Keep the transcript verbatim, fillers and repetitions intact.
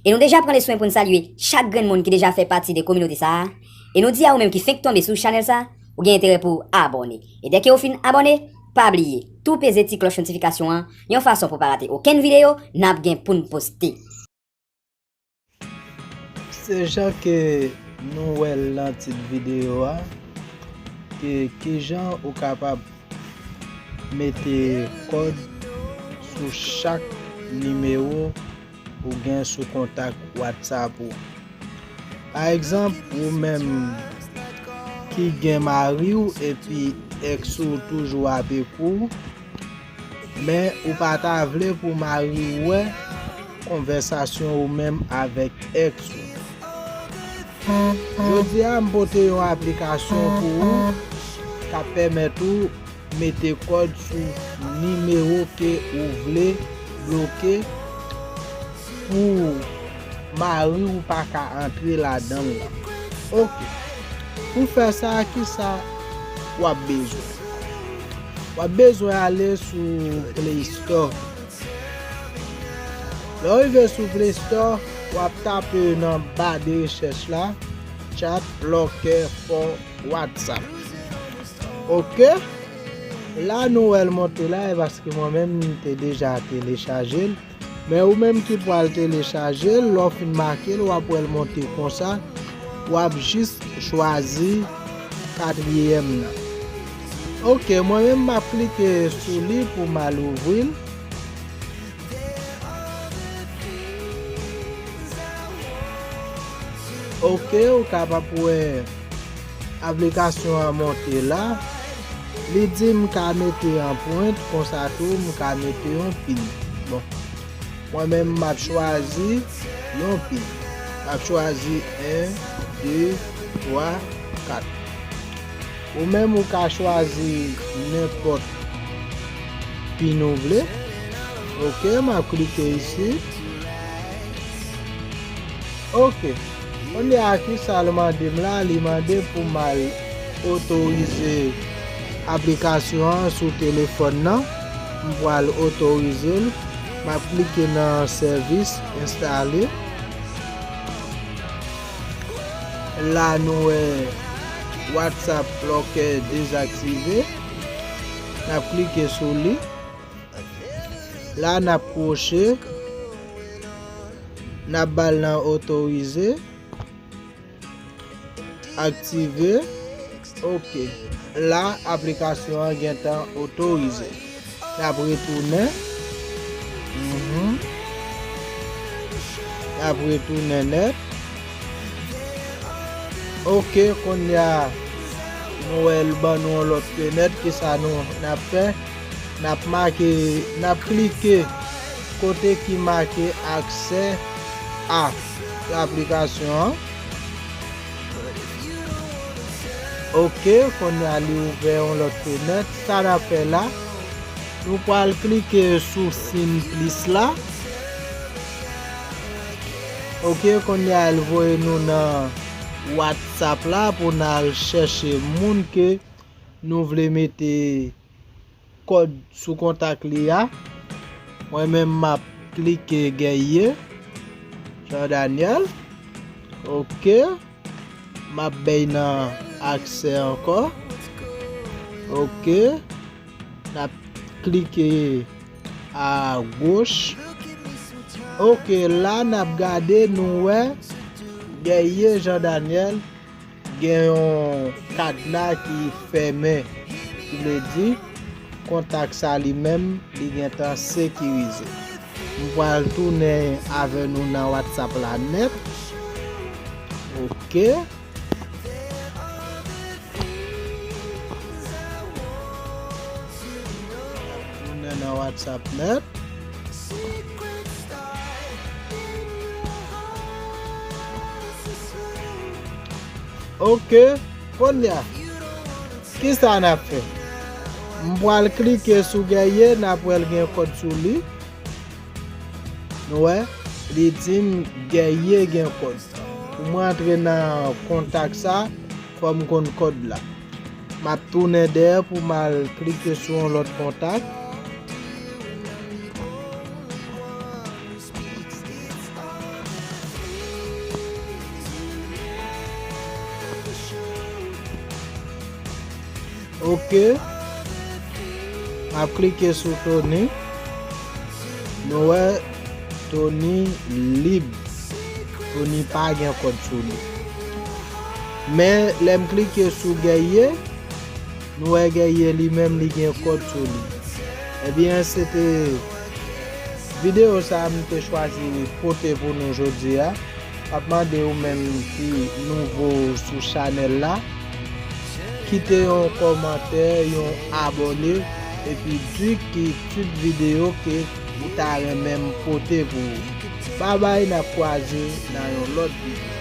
E nou deja pran le swen pou n salye chak grenn moun ki deja fè pati de kominote sa a. E nou di a ou menm ki fenk tonbe sou chanèl sa, ou gen enterè pou w abòne. E dèke ou fin abòne, pa bliye, tou peze ti klòch notifikasyon an, yon fason pou pa rate okenn videyo n ap gen pou n poste. Se jan ke nou wè l nan tit videyo a, ke kijan ou kapab mete kòd sou chak nimewo ou gen sou kontak WhatsApp ou. Pa egzanp, ou menm ki gen mari w epi èks ou toujou ap ekri w, men ou pa ta vle pou mari w wè konvèsasyon ou menm avèk èks ou. Jodi a, m pote yon aplikasyon pou ou k ap pèmèt ou mete kòd sou nimewo ke ou vle bloke pou mari w pa ka antre ladan l lan. Oke. Pou fè sa, kisa w ap bezwen? W ap bezwen ale sou Play Store. Lè w rive sou Play Store, w ap tape nan ba de rechèch la, Chat Locker for WhatsApp. Oke. La nou wè l monte la, e paske mwen menm m te deja telechaje l. Men ou menm ki pral telechaje l, lè w fin make l, w ap wè l monte konsa. W ap jis chwazi katriyèm nan. Oke, mwen menm m ap klike sou li pou m al ouvri l. Oke, ou kapab wè aplikasyon an monte la. Li di m ka mete anprent, konsa tou m ka mete yon pin. Bon, mwen menm m ap chwazi yon pin. M ap chwazi en, de, twa, kat. Ou menm ou ka chwazi nenpòt pin ou vle. Oke, m ap klike isi. Oke. Kounye a, kisa l mande m la? Li mande pou m al otorize aplikasyon an sou telefòn nan. M pral otorize l. M ap klike nan sèvis enstale. La nou wè WhatsApp Locker dezaktive. N ap klike sou li. La n ap kwoche. N ap ba l nan otorize. Aktive. Oke. La, aplikasyon an gentan otorize. N ap retounen. Mhm. N ap retounen nèt. Oke, kounye a, nou wè l ban nou yon lòt fenèt. Kisa nou, n ap fè? N ap make, n ap klike kote ki make aksè a laplikasyon an. Oke, kounye a li ouvè yon lòt fenèt. Sa n ap fè la, nou pral klike sou siy plis la. Oke, kounye a l voye nou nan WhatsApp la pou n al chèche moun ke nou vle mete kòd sou kontak li a. Mwen menm m ap klike Guerrier Jean Daniel. Oke. M ap bay nan aksè ankò. Oke. N ap klike agoch. Oke, la n ap gade, nou wè Guerrier Jean Daniel gen yon kadna ki fèmen, ki vle di kontak sa li menm li gentan sekirize. M pral tounen avè nou nan WhatsApp la nèt. Oke. Tounen nan WhatsApp nèt. Oke, kounye a, kisa n ap fè? M pral klike sou Guerrier, n ap wè l gen kòd sou li. Nou wè, li di m Guerrier gen kòd. Pou mwen antre nan kontak sa, fò m konn kòd la. M ap tounen dèyè pou m al klike sou yon lòt kontak. Ok. M ap klike sou Tony. Nou wè Tony lib. Tony pa gen kòd sou li. Men lè m klike sou Guerrier, nou wè Guerrier li menm li gen kòd sou li. Ebyen, se te videyo sa a m te chwazi pote pou nou jodi a. M ap mande ou menm ki nouvo sou chanèl la, kite yon kòmantè, yon abòne, epi di ki tip videyo ke ou ta renmen m pote pou ou. Babay, n ap kwaze nan yon lòt videyo.